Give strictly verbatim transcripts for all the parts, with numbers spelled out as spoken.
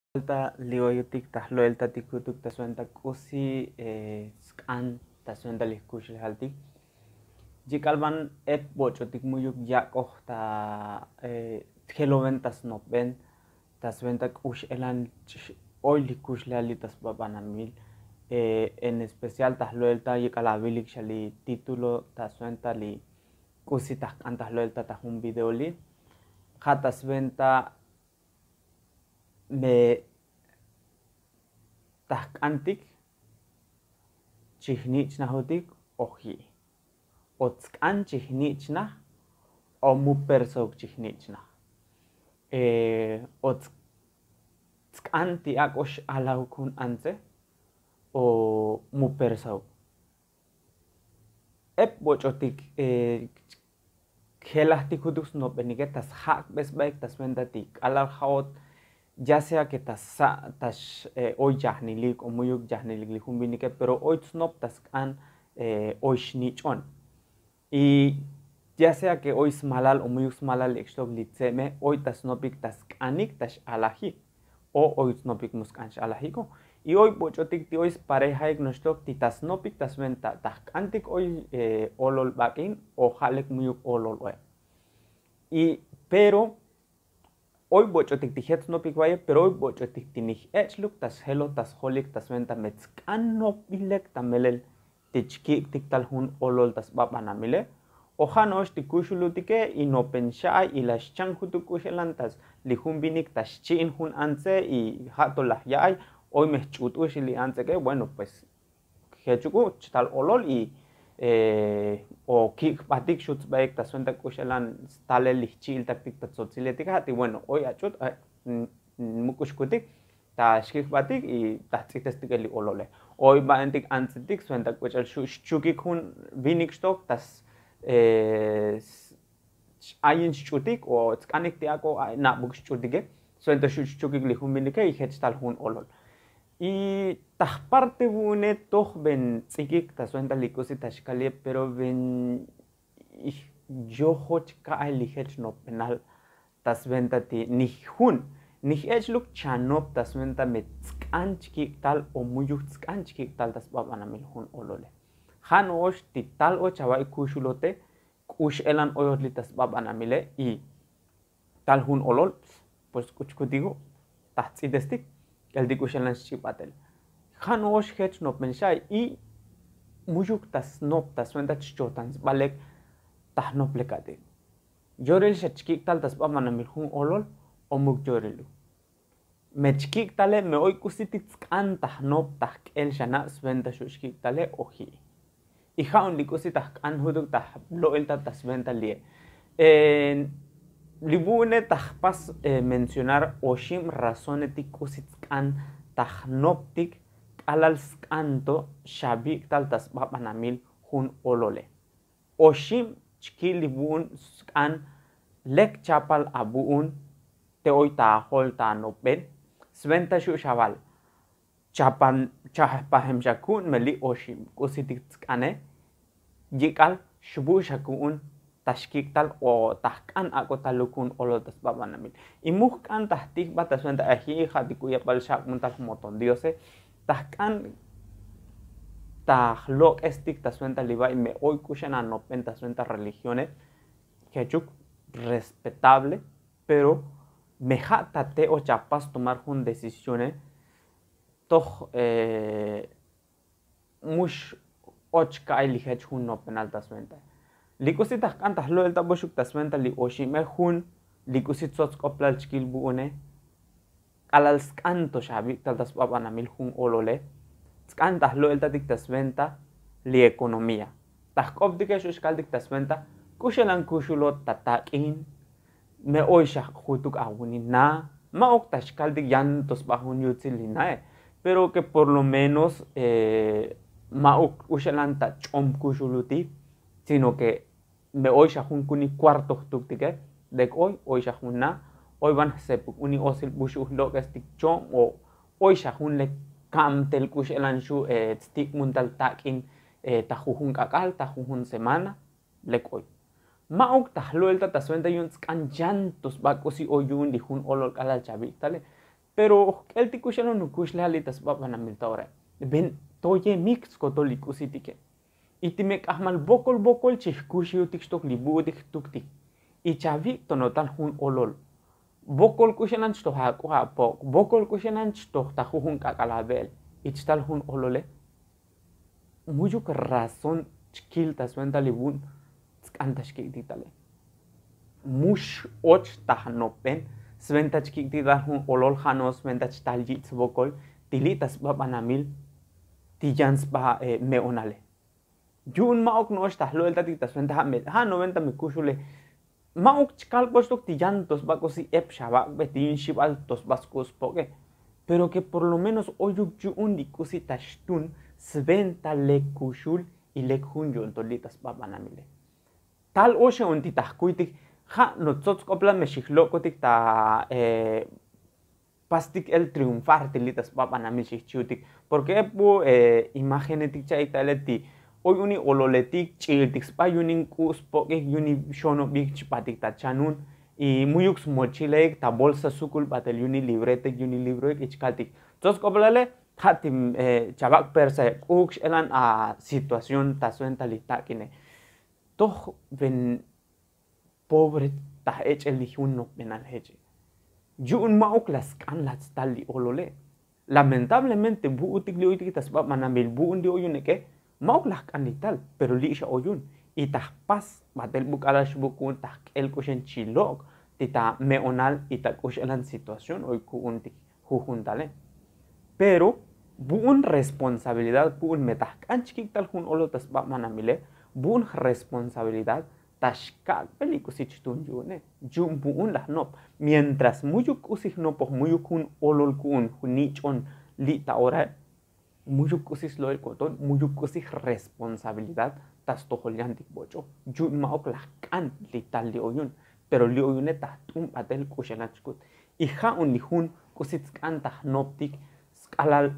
Vuelta li oyotik ta jlo'eltatik jutuk ta sventa k'usi sk'an ta sventa li jkuxlejaltik. Yik'al van ep boch'otik mu'yuk yak'oj ta jeloven ta snopben ta sventa k'ux elan oy li jkuxlejal li ta sba banamil. En especial ta jlo'elta yik'al avilik xa li título ta sventa li k'usi ta jk'an ta jlo'elta ta jun video li ja' ta sventa me ta jk'antik chijnich'najotik oji' o tsk'an chijnich'naj o mu persauk chijnich'naj o tsk'an ti ak'o x'alauk jun antse o mu persauk. Ep boch'otik jelajtik jutuk snopbenike ta sja'kbe sbaik ta sventa ti k'alal ja'ot ya sea ke ta sa' ta oy yajnilik o mu'yuk yajnilik li jun vinike pero oy tsnop ta sk'an oy xnich'on. Y ya sea ke oy smalal o mu'yuk smalal li ekxtok li tse'me oy ta snopik ta sk'anik ta x'alajik o oy tsnopik mu sk'an x'alajiko. Y oy boch'otik ti oy sparejaik noxtok ti ta snopik ta sventa ta jk'antik oy olol bak'in o ja' lek mu'yuk olol oe. Y pero oy boch'otik ti jech snopik vaye pero oy boch'otik ti nij ech'luk ta sjeloj ta sjolik ta sventa me tsk'an nopbil lek ta melel ti chkik'tik tal jun olol ta sba banamile. O ja' no'ox ti kuxulutike y nopen xa'ay y laj xchan jutuk k'uxelan ta li jun vinik ta xchi'in jun antse y ja' to laj ya'ay oy me jch'ut'uxi li antseke bueno pues jech uk'u chtal olol y o kik' jbatik xut sbaik ta sventa k'uxelan stalel li jchi'iltaktik ta tzotziletik ja' ti bueno oy ach'ut mu k'u xkutik ta xkik' jbatik y ta jtz'itestikel li olole. Oy ba'entik antsetik sventa k'uch'el xu' xchukik jun vinik xtok ta x'ayin xch'utik o tsk'anik ti ak'o nabuk xch'utike. Sventa xu' xchukik li jun vinike y jech tal jun olol. Y ta jparte vu'une tojben ts'ikik ta sventa li k'usi ta xkalie pero ven yojoch ka'ay li jech nopbenal ta sventa ti nij jun nij ech'luk chanop ta sventa me tsk'an chkik'tal o mu'yuk tsk'an chkik'tal ta sba banamil jun olole. Ja' no'ox ti tal och ava'i kuxulote k'ux elan oyot li ta sba banamile y tal jun olol pues k'u chkutiku ta jtz'itestik k'el ti k'uxelan xch'ibatel. Ja' no'ox jech nopen xa'ay y mu'yuk ta snop ta sventa chchotan sba lek ta jnop lekatik. Yoril xa chkik'tal ta sba banamil jun olol o muk yoriluk me chkik'tale me oy k'usi ti tsk'an ta jnop ta jk'el xana' sventa xu' xkik'tale oji'. Y ja'un li k'usi ta jk'an jutuk ta jlo'elta ta sventa li'e. Li vu'une ta jpas mencionar oxib razonetik k'usi tsk'an ta jnoptik k'alal sk'anto xavik'tal ta sba banamil jun olole. Oxib chkil li vu'un sk'an lek chapal avu'un te oy ta ajol ta anopben sventa xu' xaval chapan chapajem xa ku'un me li oxib k'usitik tsk'ane yik'al xvu' xa ku'un ta xkik'tal o ta jk'an ak'otaluk ku'un olol ta sba banamil. Y mu jk'an ta jtijbat ta sventa aji' ja' ti k'u yapal xak'buntal jmoton diose ta jk'an ta jlok'estik ta sventa li va'i me oy k'uxan anopben ta sventa religione jechuk respetable. Pero me ja' ta te' och apas tomar jun decisione toj mu x'och ka'ay li jech jun nopenal ta sventa. Li k'usi ta jk'an ta jlo'elta vuxuk ta sventa li oxime jun li k'usi tzotz k'oplal chkil vu'une k'alal sk'an to xavik'tal ta sba banamil jun olole. Tsk'an ta jlo'eltatik ta sventa li ekonomía ta jk'optike xu' xkaltik ta sventa k'uxelan kuxulot ta tak'in me oy xa jutuk avuni na ma'uk ta xkaltik yan to sba jun yutzil li nae. Pero ke por lo menos ma'uk k'uxelan ta ch'om kuxuluti sino ke me oy xa jun kunik kuarto jtuktike lek oy oy xa jun na oy van jsepuk uni osil vuxuk jlok'estik chom o oy xa jun lek kamtel k'uxelan xu' tstik'buntal tak'in ta jujun k'ak'al ta jujun semana. Lek oy ma'uk ta jlo'elta ta sventa yu'un tsk'an yan to sba k'usi oy yu'un li jun olol k'alal chavik'tale. Pero jk'el ti k'u x'elon nukux lejal li' ta sba' banamil ta ora. Ven, toyemik skotol li k'usitike. Y ti me k'ajmal bokol bokol chi jkuxiyutik xtok li bu'utik jtuktik. Y chavik' tonotal jun olol. Bokol k'u x'elan chtoj ak'u apok', bokol k'u x'elan chtoj ta jujun k'ak'al abe'el. Y chtal jun olole, mu'yuk razón chkil ta sventa li bu'n tsk'an ta xkik'tik tale. Mux och ta jnopben sventa chkik'tik tal jun olol, ja' no sventa chtal yich' svokol ti li' ta sba banamil ti yan sba me'onale. Yu'un ma'uk no'ox ta jlo'eltatik ta sventa ja' noventa me kuxule. Ma'uk chkalboxtok ti yan to sba k'usi ep xavak'be ti yin xibal to sba sk'u' spok'e. Pero ke por lo menos oyuk yu'un li k'usi ta xtun sventa lek kuxul y lek jun yu'un to li' ta sba banamile. Tal oxe un ti ta jkuytik ja' no tsots k'oplal me xijlo'kotik ta pastik el triunfar ti li' ta sba banamil xijchiutik. Porke ep bu imagenetik cha'ik ta ele ti oy uni ololetik ch'i'iltik sba yu'un in k'u' spok'ik yu'un in xonobik chbatik ta chanun. Y mu'yuk smochilaik ta bolsa sukul batel yu'un in libretek yu'un in libroik y chkaltik tsots k'oplale ja' ti chavak' persa k'uk x'elan a situación ta sventa li tak'ine. Toj ven pobre ta ech'el li jun nopbenal jeche'. Yu'un ma'uk la sk'an la tstal li olole. Lamentablemente bu'utik li oytik ta sba banamil bu'un li oyuneke ma'uk la jk'an li tal pero li' xa oyun. Y ta jpas batel bu k'alal xbuk ku'un ta jk'el k'u xen chi lok' ti ta me'onal y ta k'u x'elan situación oy ku'untik jujun tale. Pero bu'un responsabilidad bu'un me ta jk'an chkik' tal jun olol ta sba banamile. Bu'un responsabilidad ta xkak'be li k'usi chtun yu'une. Yu'un bu'un la jnop mientras mu'yuk k'usi jnopoj mu'yuk jun olol ku'un jnich'on li' ta orae. Mu'yuk k'usi slo'el ko'ton mu'yuk k'usi responsabilidad ta stojol yantik boch'o. Yu'un ma'uk la jk'an li tal li oyun. Pero li oyune ta jt'un batel k'u xelan chkut. Y ja' un li jun k'usi tsk'an ta jnoptik sk'alal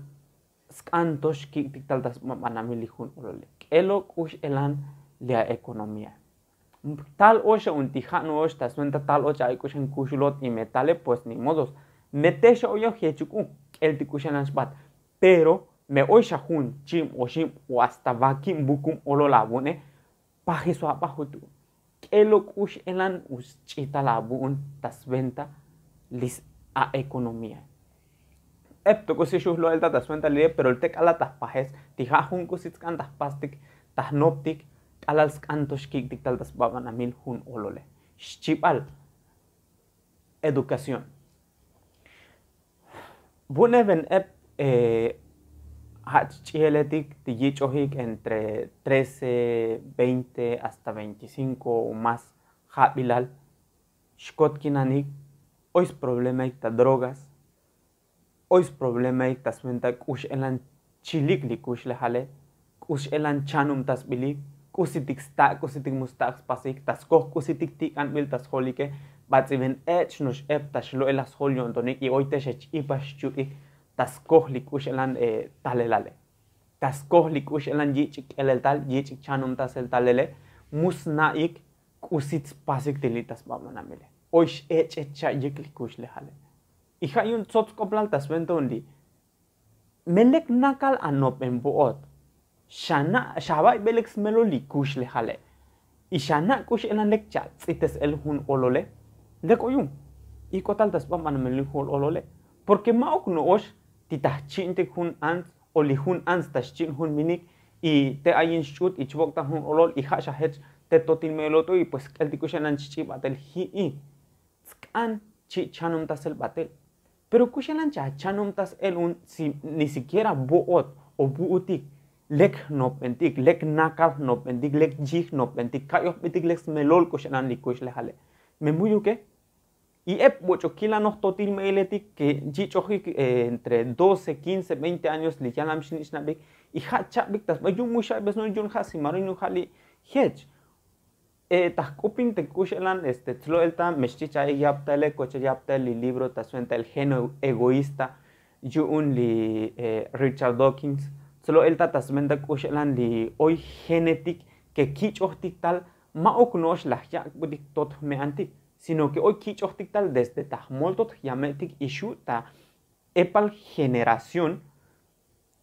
sk'an to xkik'tik tal ta sba banamil li jun olole. K'elo k'u x'elan li a ekonomía. Tal oxe un ti ja' no'ox ta sventa tal och ay k'u xen kuxulot y me tale pues ni modos. Me te xa oyoj yechuk u k'el ti k'u xelan xbat. Pero me oy xa jun chib oxib o hasta vakib bukum olol abu'une. Pajiso aba jutu' k'elo k'u x'elan u sch'ital abu'un ta sventa li a ekonomía. Ep to k'usi xujlo'el ta ta sventa li pero te k'alal ta jpajes ti ja' jun k'usi tsk'an ta jpastik ta jnoptik k'alal sk'an to xkik'tik tal ta sba banamil jun olole. Xchibal educación. Bu'une ven ep ja' ch'ieletik ti yich'ojik entre trece veinte hasta veinticinko o más jabilal xkotkinanik. Oy sproblemaik ta drogas. Oy sproblemaik ta sventa k'u x'elan chilik li kuxlejale. K'u x'elan chanum ta sbilik k'usitik sta' k'usitik mu sta' spasik ta skoj k'usitik tik'anbil ta sjolike. Bats'iben ech' no'ox ep ta xlo'el la sjol yo'ntonik y oy te xa ch'ipa xchuk'ik ta skoj li k'u x'elan talelale. Ta skoj li k'u x'elan yich'ik k'elel tal yich'ik chanum ta sel talele. Mu sna'ik k'usit spasik ti li' ta sba banamile. Oy x'ech'ech cha'yik li kuxlejale. Y ja' yu'un tsots k'oplal ta sventa un li' me lek nakal anopen bo'ot. Xana' xavaybelek smelol li kuxlejale. Y xana' k'u x'elan lek chats'ites el jun olole. Lek oyun ik'otal ta sba banamil li jun olole. Porke ma'uk no'ox ti ta jchi'ntik jun ants o li jun ants ta xchi'n jun minik y te ayin xch'ut y chvok' ta jun olol y ja' xa jech te totil me'el oto y pues k'el ti k'u xelan chch'i batel ji'i. Tsk'an chi' chanum ta sel batel. Pero k'u xelan chachanum ta sel un si ni sikiera bo'ot o bu'utik lek jnopbentik lek nakal jnopbentik lek yij jnopbentik ka'yojbetik lek smelol k'u xelan li kuxlejale. Me mu'yuke. Y ep boch'o kilanoj totil me'eletik ke yich'ojik entre doce quince veinte años li yalam xnich'nabik y ja' cha'bik ta sba yu'un mu xa'be sno yu'un ja' si maroy nu ja' li jech. Ta jk'upin te k'u xelan este tslo'el ta me xchicha'ik yap ta ele kocha yap ta el li libro ta sventa el geno egoísta yu'un li richard dawkins. Tslo'el ta ta sventa k'u xelan li oy genetik ke kich'ojtik tal ma'uk no'ox laj yak'butik tot jme'antik. Sino ke oy kich'ojtik tal desde ta jmoltot jyame'tik y xu' ta Epal generación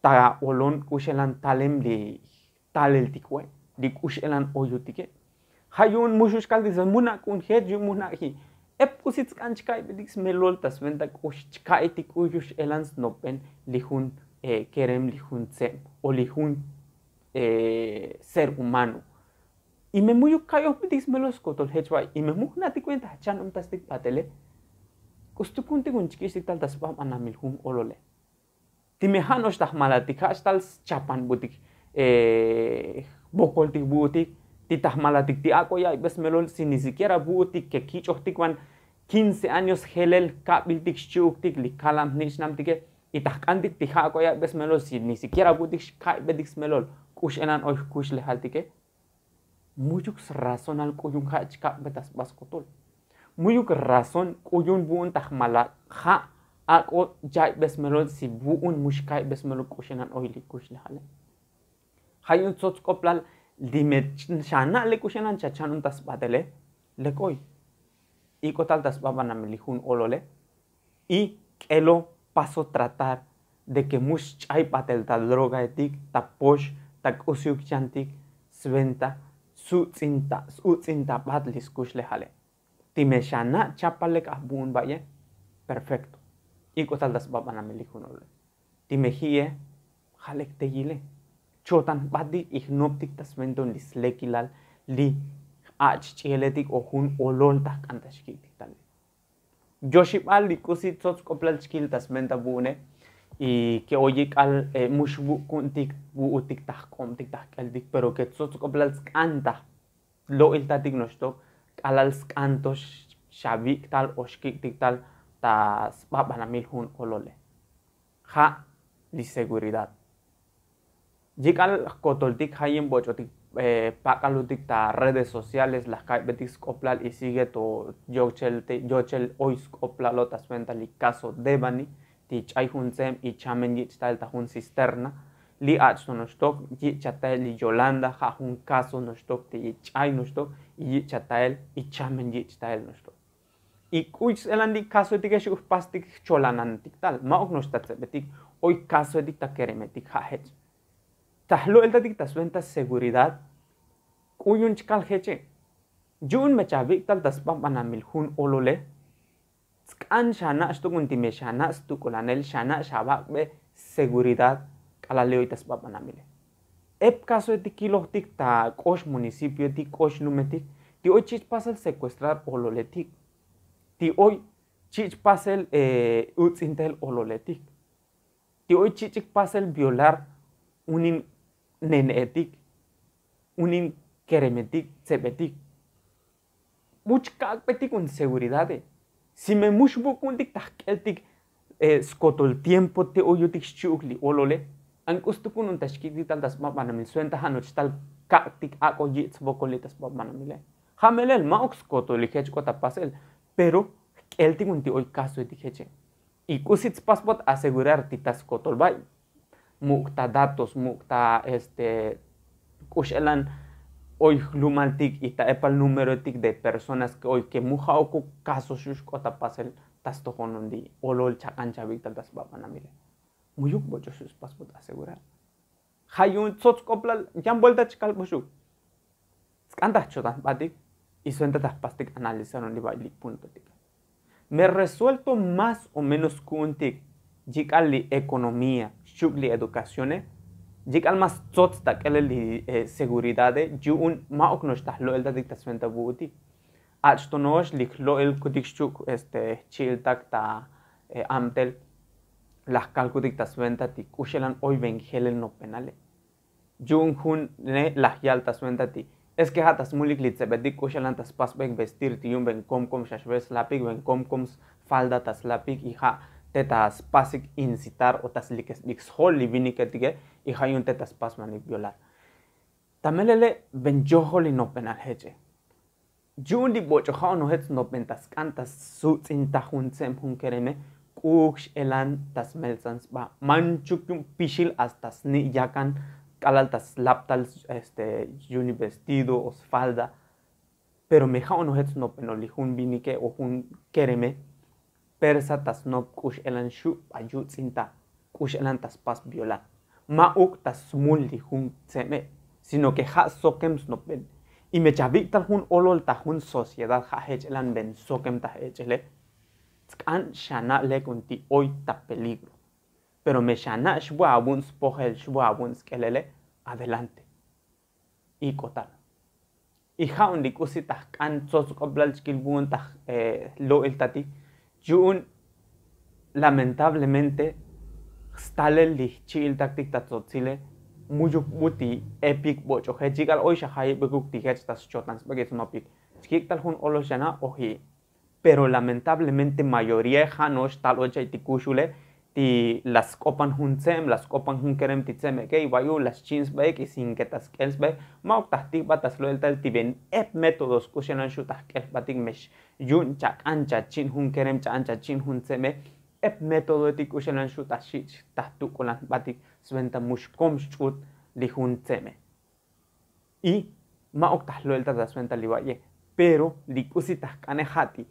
ta olon k'u xelan talem li taleltik we' li k'u xelan oyotike. Ja' yu'un muxux kaltik muna' k'un jech yu'un muna' ji'. Ep k'usi tsk'an chka'ib'etik smelol ta sventa k'u chka'ib'etik k'u yux elan snopben li jun kerem li jun tzeb o li jun ser humano. Y me mu'yuk ka'yojb'etik smelol skotol jech va'i y me mujna'tik kuenta jchanubtastik b'atele. K'ustukuntik un chkixtik tal ta sb'ab'anamil jun olole. Ti me ja' no'ox ta jmalatik ja' xtal schapanb'utik vokoltik vu'utik ti ta jmalatik ti ak'o ya'ib'e smelol si ni sikiera vu'utik ke kich'ojtik van quince años jelel kab'iltik xchi'uktik li kalam jnich'namtike. Y ta jk'antik ti ja' ak'o ya'ib'e smelol si ni sikiera vu'utik xka'ib'etik smelol k'u x'elan oy jkuxlejaltike. Mu'yuk srazonal k'u yu'un ja' chkab'e ta sb'a skotol. Mu'yuk razón k'u yu'un vu'un ta jmala ja' ak'o ya'ib'e smelol si vu'un mu xka'ib'e smelol k'u xenan oy li kuxlejale. Ja' yu'un tsots k'oplal li me xana' le k'u xenan chachanun ta sb'atele. Lek oy ik'otal ta sb'ab'anamil li jun olole. Y k'elo paso tratar de ke mu xch'ay b'atel ta drogaetik ta pox ta k'usiuk chantik sventa sutz'inta sutz'inta b'at li skuxlejale. Ti me xana' chapal lek aj vu'un ba'ye. Perfekto. Ik'otal ta sb'ab'anamil li jun olole. Ti me ji'e ja' lek teyile chotan jb'atik y jnoptik ta sventa un li slekilal li ach' ch'ieletik o jun olol ta jk'an ta xkik'tik tal. Yoxib'al li k'usi tsots k'oplal chkil ta sventa vu'une. Y ke oyi k'al mu xvu'ku'ntik vu'utik ta jk'obtik ta jk'eltik pero ke tsots k'oplal sk'an ta jlo'iltatik noxtok k'alal sk'an to xavik'tal o xkik'tik tal ta sb'ab'anamil jun olole. Ja' li seguridad. Yik'al jkotoltik ja' yin boch'otik pak'alutik ta redes sociales laj ka'ib'etik sk'oplal y sigue to yochel oy sk'oplalo ta sventa li kaso debani ti ch'ay jun tzeb y chamen yich'tael ta jun cisterna. Li ach'to noxtok yich'atael li yolanda ja' jun kaso noxtok ti ch'ay noxtok y yich'atael y chamen yich'tael noxtok. Y k'uy selan li kasoetike xu' jpastik jcholanantik tal ma'uk no'ox ta tzebetik. Oy kasoetik ta keremetik ja' jech ta jlo'eltatik ta sventa seguridad. K'u yu'un chkal jeche yu'un me chavik'tal ta sb'ab'anamil jun olole. Tsk'an xana' xtukun ti me xana' stuk'ulanel xana' xavak'be seguridad. K'alal li oy ta sb'ab'anamile ep kasoetik kilojtik ta k'ox municipioetik k'ox lumetik ti oy chich' pasel sekuestrar ololetik. Ti oy chich' pasel utz'intel ololetik. Ti oy chich'ik pasel violar unin nene'etik unin keremetik tzebetik. Buch kak'betik un seguridade si me mux vu'ku'untik ta jk'eltik skotol tiempo te oyotik xchi'uk li olole. An k'us tukun un ta xkik'tik tal ta sb'ab'anamil sventa ja' no'ox tal kak'tik ak'o yich' svokol li ta sb'ab'anamile. Ja' melel ma'uk skotol li jech k'ot ta pasel pero jk'eltik un ti oy kasoetik jeche. Y k'usi tspasbot asegurar ti ta skotol bay muk' ta datos muk' ta este k'u x'elan oy jlumaltik y ta epal numeroetik de personas ke oy ke mu ja'okuk kaso xu' xk'ot ta pasel ta stojon un ti olol chak'an chavik'tal ta sb'ab'anamile. Mu'yuk boch'o xu' tspasbot asegurar. Ja' yu'un tsots k'oplal yan vuelta chkal b'oxuk. Sk'an ta jchotan jb'atik y sventa ta jpastik analizar un li b'ay li puntotik. Me resuelto más o menos ku'untik yik'al li ekonomía xchuk' li edukacione. Yik'al más tsots ta k'elel li seguridade yu'un ma'uk no'ox ta jlo'eltatik ta sventa vu'utik. Ach' to no'ox li jlo'elkutik xchuk' este jchi'iltak ta abtel laj kalkutik ta sventa ti k'u xelan oy ven jelel nopenale. Yu'un jun ne laj yal ta sventa ti es ke ja' ta smulik li tzebetik k'u xelan ta spasbek vestir ti yu'un ven komkom xa xve slapik ven komkom sfalda ta slapik y ja' te ta spasik incitar o ta slikesb'ik sjol li viniketike. Y ja' yu'un te ta spasmanik violar ta melele ven yojol li nopenal jeche. Yu'un li boch'o ja' onojet snopen ta sk'an ta sutz'in ta jun tze'em jun kereme k'uk x'elan ta smeltzan sb'a manchuk yu'un pixil hasta sni' yakan k'alal ta slaptal este yu'un li vestido o sfalda. Pero me ja' onojet snopenol li jun vinike o jun kereme persa ta snop k'u x'elan xu' ba yuts'in ta k'u x'elan ta spas violar. Ma'uk ta smul li jun tseme, sino ke ja' sokem snopen. Y me chavik'tal jun olol ta jun sociedad ja' jech elan ven sokem ta jech'ele, tsk'an xana' lekun ti' oy ta peligro. Pero me xana' xvu' avu'n spojel, xvu' avu'n sk'elele, adelante. Ik'otal. Y ja'un li k'usi ta jk'an tsots k'oplal chkil vu'un ta lo'iltatik yu'un, lamentablemente stalel li jchi'iltaktik ta tsotsile, mu'yuk bu ti epik boch'oje chik'al oy xa jayibikuk ti jech ta schotan sbek'ik snopik. Chkik'tal jun olol xana' oji. Pero lamentablemente mayoría ja' no'ox tal oy cha'y ti kuxule, ti la sk'opan jun tse'em, la sk'opan jun kerem ti tse'em eke y va'yu la xchi'n sba'ik y sin ke ta sk'el sba'ik. Ma'uk ta jtikbat ta slo'eltal ti ven ep métodos k'u xelan xu' ta jk'el jbatik mex yu'un chak'an chachi'n jun kerem, cha'an chachi'n jun tse'eme. Ep métodoetik k'u xelan xu' ta xich' ta jtuk'ulan jbatik sventa mu xkom xch'ut li jun tse'eme. Y ma'uk ta jlo'eltal ta sventa li va'ye. Pero li k'usi ta jk'ane ja' ti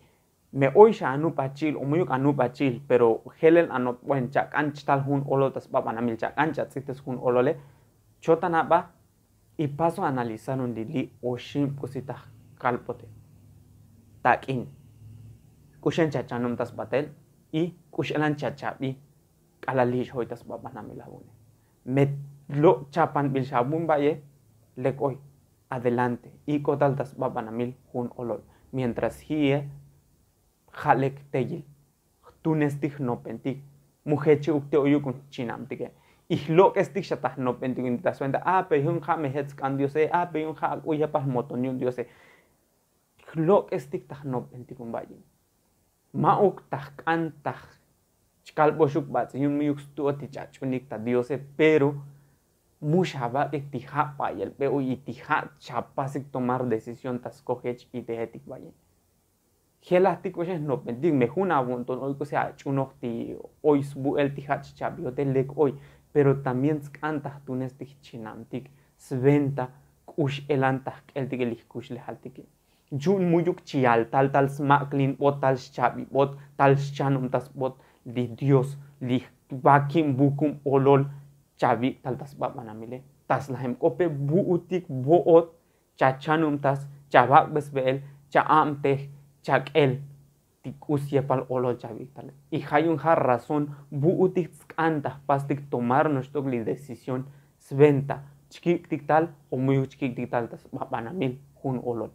me oy xa anub achi'il o mu'yuk anub achi'il, pero jelel anotbuen chak'an chtal jun olol ta sba banamil, chak'an chatz'ijtes jun olole. Chotan aba y paso analizaron li li' oxib k'usi ta jkalbote. Tak'in k'u xan chachanub ta sbatel y k'u x'elan chachabi k'alal li' xjoy ta sba banamil avu'une. Me lo' chapanbil xa avu'un ba'ye, lek oy, adelante, ik'otal ta sba banamil jun olol. Mientras ji'ie ja' lek teyil jtunestik jnopentik, mu jechi'uk te oyuk jun jchinabtike. Y jlok'estik xa ta jnopentik ta sventa, a pe yu'un ja' me jech sk'an diose, a pe yu'un ja' ak'u yapal jmoton yu'un diose. Jlok'estik ta jnopentik jun ba'ye. Ma'uk ta jk'an ta jchkalboxuk bats'i yu'un mu'yuk stu'ot ti ch'ach'unik ta diose, pero mu xavak'ik ti ja' ba'yelbe oy y ti ja' chapasik tomar decisión ta skojech y te jetik ba'ye. Jelajtik k'u xan jnopentik me jun avu'un ton oy k'usi ach'unoj ti oy svu'el ti ja' chchabijote, lek oy. Pero también tsk'an ta jtunestik jchinabtik sventa k'u x'elan ta jk'eltike li jkuxlejaltike. Yu'un mu'yuk chiyal tal tal smak'linbot, tal xchabibot, tal xchanubtasbot li dios, li vakib vukub olol chavik'tal ta sba banamile. Ta slajeb k'ope vu'utik vo'ot chachanubtas, chavak'be sbe'el, cha'abtej, chak'el ti k'us yepal olol chavik'tale. Y ja' yu'un ja' razón vu'utik tsk'an ta jpastik tomar noxtok li decisión sventa chkik'tik tal o mu'yuk chkik'tik tal ta sba banamil jun olol.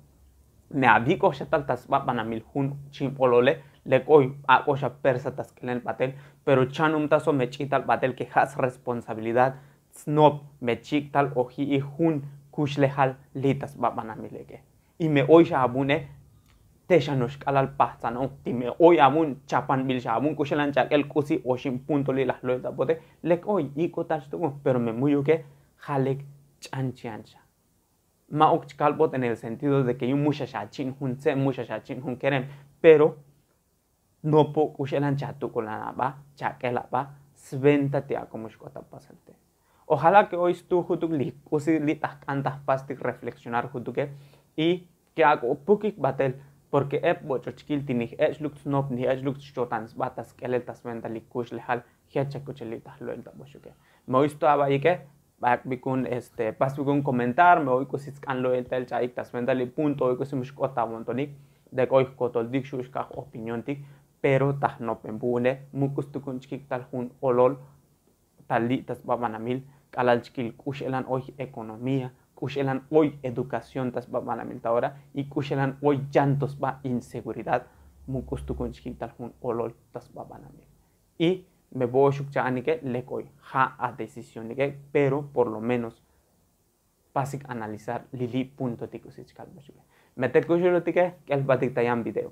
Me avik'oj xa tal ta sba banamil jun chib olole, lek oy, ak'oj xa persa ta sk'elel batel, pero chanubtaso me ch'ital batel ke ja' sresponsabilidad snop me chik'tal oji'ij jun kuxlejal li' ta sba banamil eke. Y me oy xa avu'une, te xa no'ox k'alal pajtzano'on ti me oy avu'un chapanbil xa avu'un k'u xelan chak'el k'usi oxib punto li' laj lo'eltabote, lek oy, ik'otal xtuk'un, pero me mu'yuke ja' lek ch'an chi'an xa. Ma'uk chkalbot en el sentido de ke yu'un mu xa xachi'n jun tse'em, mu xa xachi'n jun kerem, pero nopo k'u x'elan chatuk'ulan aba, chak'el aba sventa ti akomux k'ot ta pasel te. Ojalá ke oy stujutuk li k'usi li' ta jk'an ta jpastik reflexionar jutuke. Y ke ak'o pukik batel, porke ep boch'ochkil ti nij'ech'luk tsnop, nij'ech'luk txchotan sba ta sk'elel ta sventa li kuxlejal jech chak'uchel li' ta jlo'eltaboxuke. Me oy sto aba'yike, bak'bikun este pasbikun komentar me oy k'usi tsk'an lo'eltal cha'ik ta sventa li punto oy k'usi mux k'ot ta vontonik, de ke oy jkotoltik xu' xkaj opiniontik. Pero ta jnopen vu'une mu k'us tukun chkik'tal jun olol ta li' ta sba banamil, k'alal chkil k'u x'elan oy ekonomía, k'u x'elan oy edukación ta sba banamil ta ora, y k'u x'elan oy yanto sba inseguridad, mu k'us tukun chkik'tal jun olol ta sba banamil. Y me vo'oxuk cha'anike, lek oy, ja' adecisionike, pero por lo menos pasik analizar li li' puntotik k'usi chkalboxuke. Me te kuxulotike, k'el jbatik ta yan video.